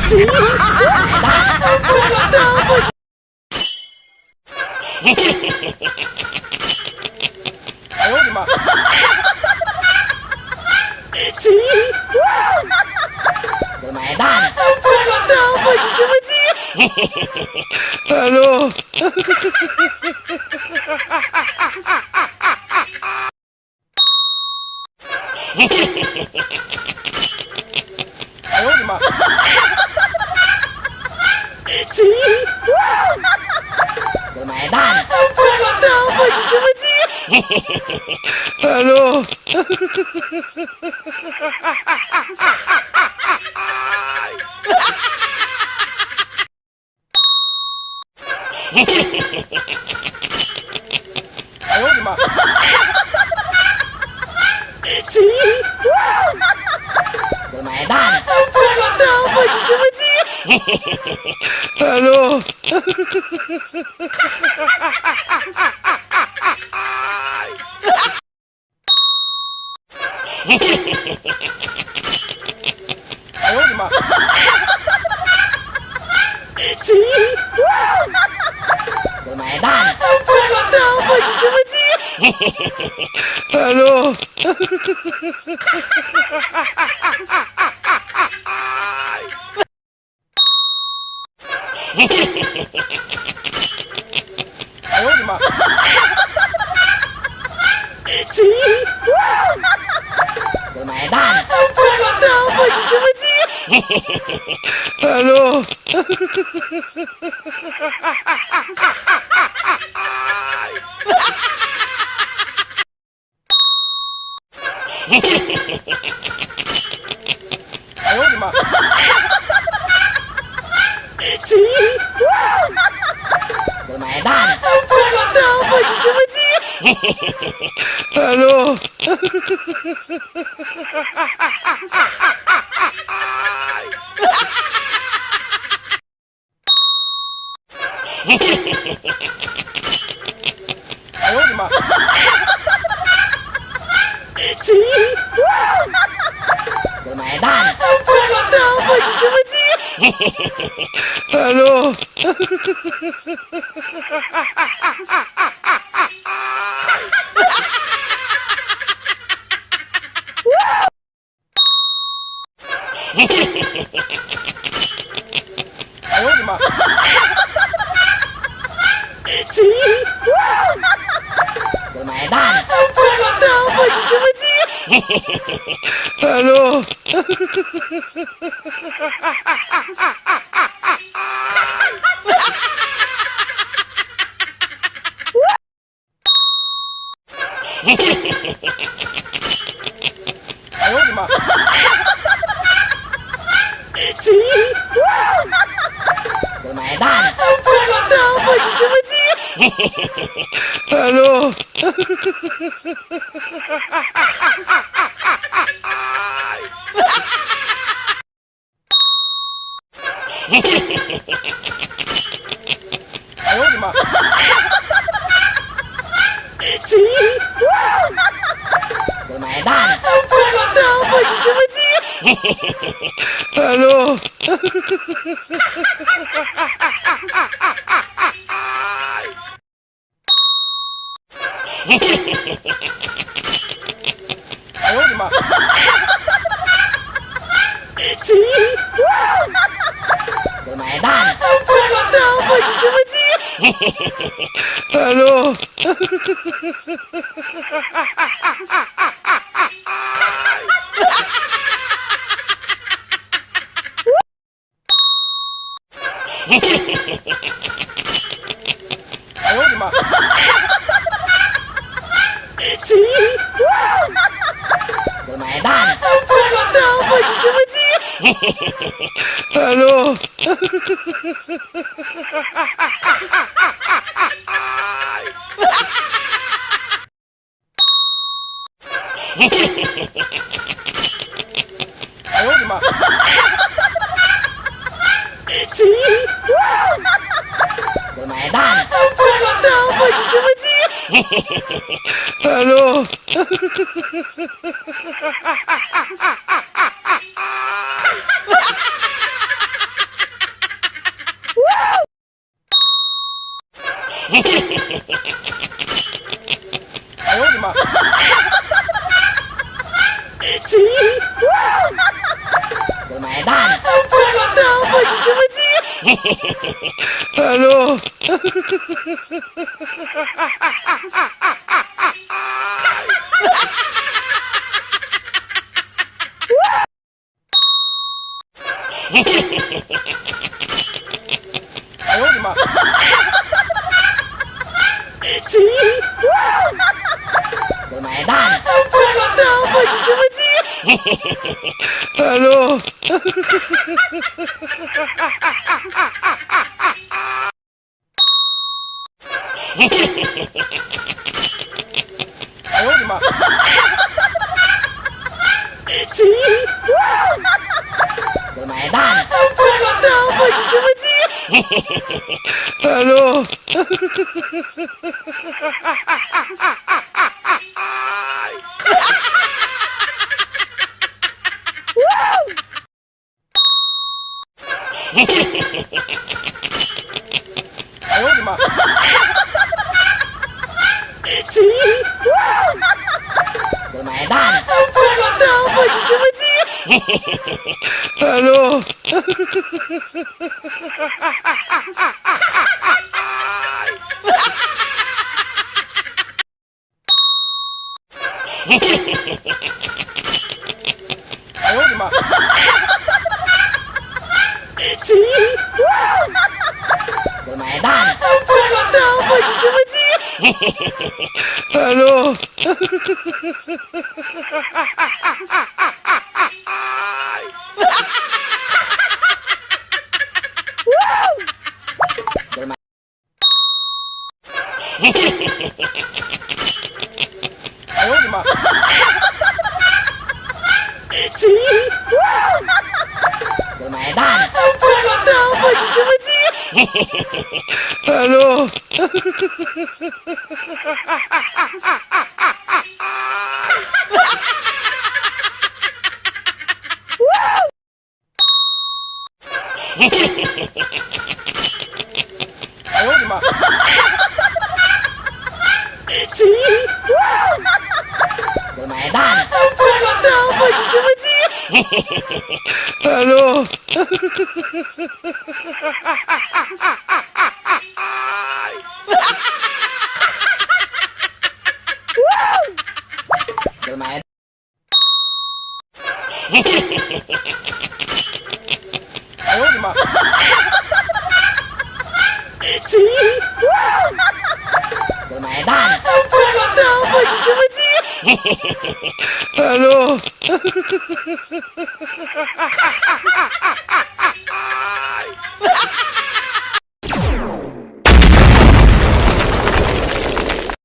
买单。不知道，不知哎呦我的妈！谁？我买单。不知道，不知这么急。 Hello。哎呦我的妈！谁？我买单。不知道，不知这么急。 Hello。哎呦我的妈！谁？我买单。不知道，不知这么急。 Hello。哎呦我的妈！谁？我买单。不知道，不知这么急。 Hello。哎呦我的妈！谁？我买单。不知道，不知这么急。 Hello。哎呦我的妈！谁？我买单。不知道，不知这么急。 Hello。哎呦我的妈！谁？我买单。不知道，不知这么急。 Hello。哎呦我的妈！谁？我买单。不知道，不知这么急。 Hello。哎呦我的妈！谁？我买单。不知道，不知这么急。 Hello。哎呦我的妈！谁？我买单。不知道，不知这么急。 Hello。哎呦我的妈！谁？我买单。不知道，不知这么急。 Hello。哎呦我的妈！谁？我买单。不知道，不知这么急。 Hello。哎呦我的妈！谁？我买单。不知道，不知这么急。 Hello。Hello. 哎呦我的妈！谁？我买单。不知道，我就这么记。Hello。哎呦我的妈！谁？我买单。不知道，我就这么记。Hello。哎呦我的妈！谁？我买单。不知道，我就这么记。Hello。哎呦我的妈！谁？我买单。不知道，我就这么记。Hello。我买。哎呦我的妈！谁？我买单。不知道，我就这么记。Hello。哎呦我的妈！谁？我买单。不知道，我就这么记。Hello。我买。哎呦我的妈！谁？我买单。不知道，我就这么记。Hello。